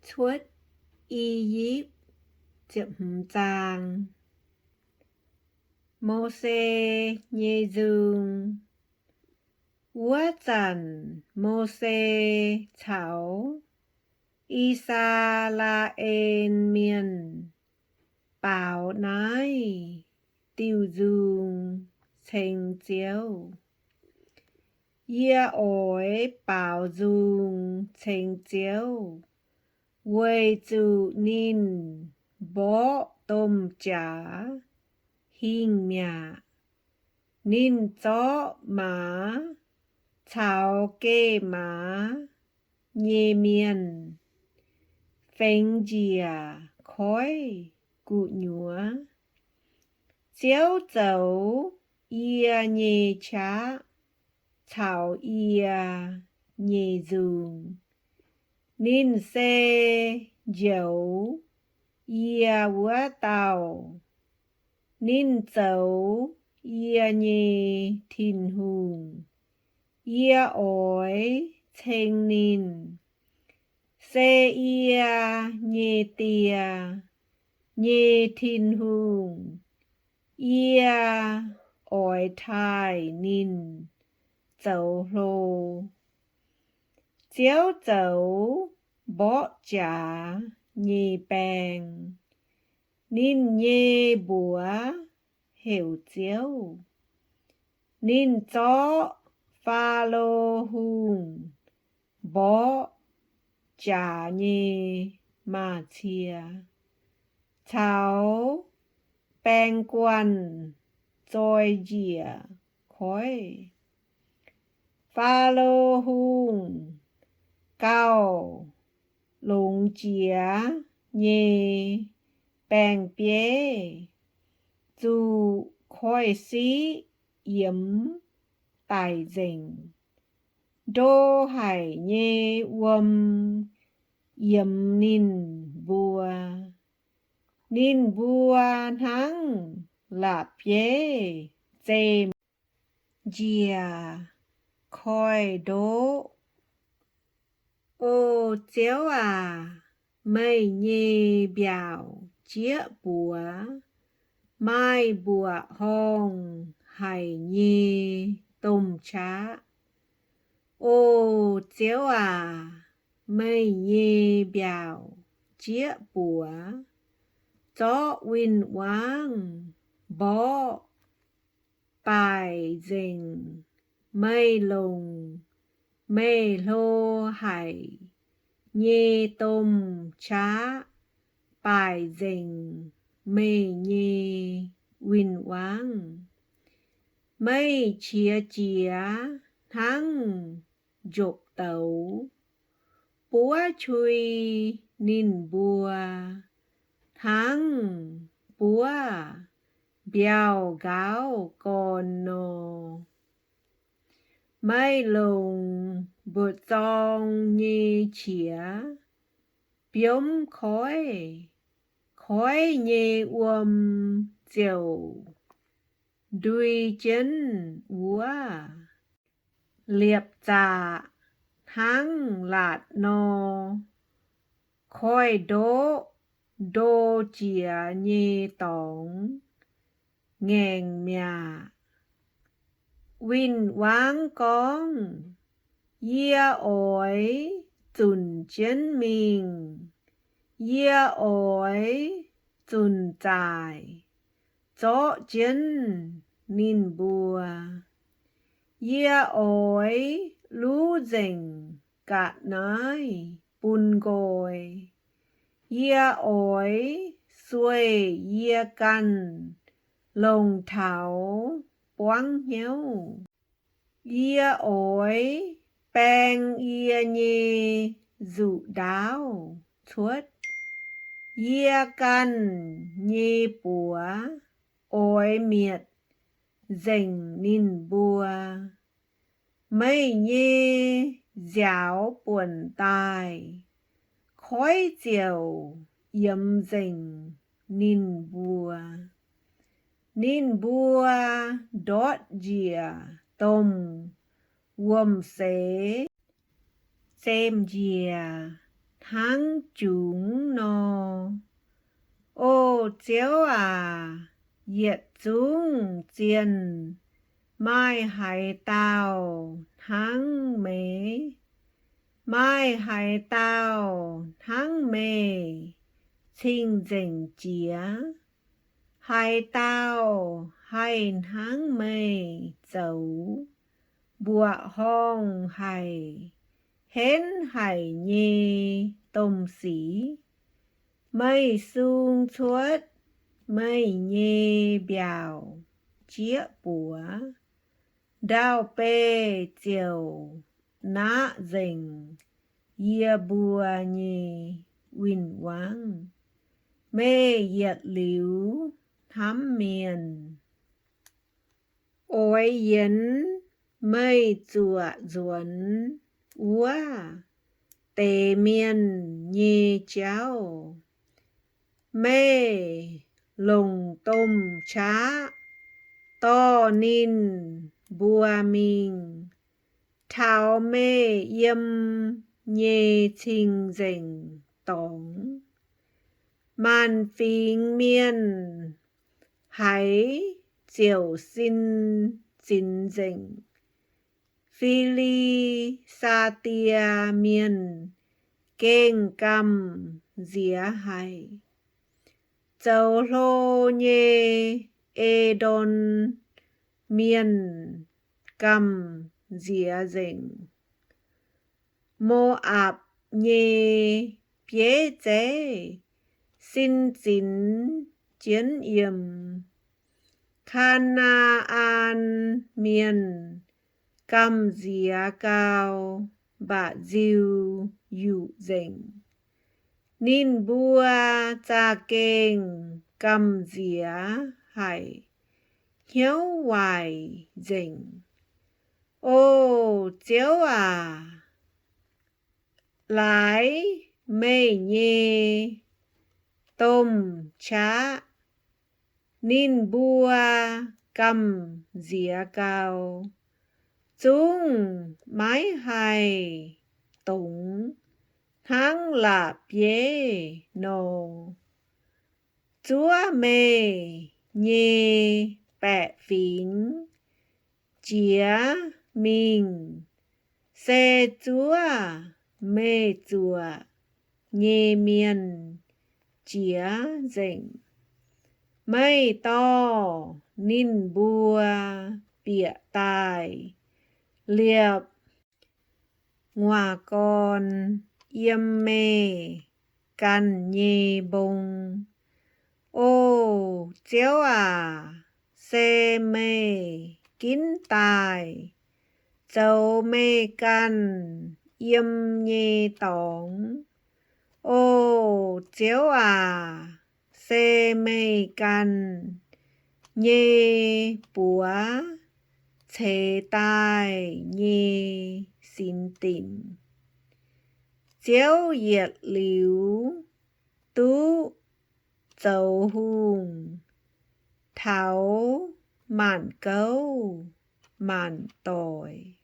Cuotv I^yipv. Ziepc hmz zaang. Mose nyei nzung. Wuov zanc Mose caux I^saa^laa^en Mienh baaux naaiv diuh nzung ceng Ziouv. Yie oix baaux nzung ceng Ziouv, weic zuqc ninh mborqv domh jaax hingh mi'aqv. Ninh zorqv maaz caux geh maaz nyei mienh fengx njiec koiv gu'nyuoz. Ziouv zoux yie nyei qaqv caux yie nyei nzung. Ninh se njoux yie wuov dauh. Ninh zoux yie nyei Tin-Hungh. Yie oix ceng ninh se yie nyei die nyei Tin-Hungh. Yie oix taaih ninh zoux hlo. Ziouv zoux mborqv jaax nyei baeng. Ninh nyei mbuox heuc Ziouv. Ninh zorqv Faalo Hungh mborqv jaax nyei maaz-cie caux baeng guanh zoi njiec koiv. Faalo Hungh gauh longx jiex nyei baeng-bieiv zuqc koiv-siqv yiemx daic nzengc. Ndo haic nyei wuom yiemx ninh mbuo. Ninh mbuo hnangv la'bieiv zemh njiec koiv-ndoqv. O Ziouv aac, meih nyei mbiaauc jieqv buoz maaih mbuoqc horngh haic nyei domh qaqv. O Ziouv aac, meih nyei mbiaauc jieqv buoz zorqv win-wangv mborqv baaic nzengc. Meih longc meih hlo haic nyei domh qaqv baaic nzengc meih nyei win-wangv. Meih qiex jiez hnangv njopv douz, buov qui ninh mbuo hnangv buov mbiauh nqaauv gorn nor. Meih longc mbu'zorng nyei qiex biomv koiv, koiv nyei wuom ziouc ndui jienv wuov. Liepc zaqc hnangv laatc nor, koiv-ndoqv ndo jiex nyei dorngx ngaengc mi'aqv. Win-wangv gorngv, Yie oix zunc jienv mingh. Yie oix zunc zaaic zorqv jienv ninh mbuo. Yie oix luv nzengc ga'naaiv bun nqoi. Yie oix sueih yie ganh longc taux buangv hnyouv. Yie oix baeng yie nyei nzuqc ndaauv cuotv. Yie ganh nyei buoz oix mietc nzengc ninh mbuo. Meih nyei nziaaux buonc daaih, koiv ziouc yiemx nzengc ninh mbuo. Ninh mbuo ndortv njiec domh wuom-seix zemh njiec hnangv jungx nor. O Ziouv aac, yietc zungv zienh maaih haaix dauh hnangv meih? Maaih haaix dauh hnangv meih cing-nzengc jiex? Haaix dauh haih hnangv meih zoux mbuoqc horngh haic, henv haic nyei domh sic? Meih sung cuotv meih nyei mbiaauc jieqv buoz, ndau-beih ziouc naqv nzengc yie mbuo nyei win-wangv. Meih yietc liuz hnamv mienh, oix yienx meih zuoqc nzuonx wuov deix mienh nyei jauv. Meih longc domh qaqv dorh ninh mbuo mingh taux meih yiem nyei cing-nzengc dorngx. Maanc fingx mienh haiz ziouc sin zinx nzengc. Fi^li^saa^die Mienh gengh gamh nziex haic. Zoux hlo nyei E^ndom Mienh gamh nziex nzengc. Mo^apc nyei bieiv zeiv sin zinx jienv yiem. Kaa^naa^an Mienh gamh nziex gau, mba'nziu yuqc nzengc. Ninh mbuo za'gengh gamh nziex haic, hnyouv waaic nzengc. O Ziouv aac, laaix meih nyei domh qaqv ninh mbuo gamh nziex gau, zungv maiv haih dongz hnangv la'bieiv nor. Zuov meih nyei baeqc fingx jiex mingh, se zuov meih zuoqc nyei mienh jiex nzengc. Meih dorh ninh mbuo bieqc daaih liepc nguaaz-gorn yiem meih ganh nyei mbong. O Ziouv aac, se meih ginv daaih zoux meih ganh yiem nyei dorngx. O Ziouv aac, se meih ganh nyei buoz ceix daaih nyei sinx dinc. Ziouv yietc liuz duqv zoux hungh taux maanc gouv maanc doic.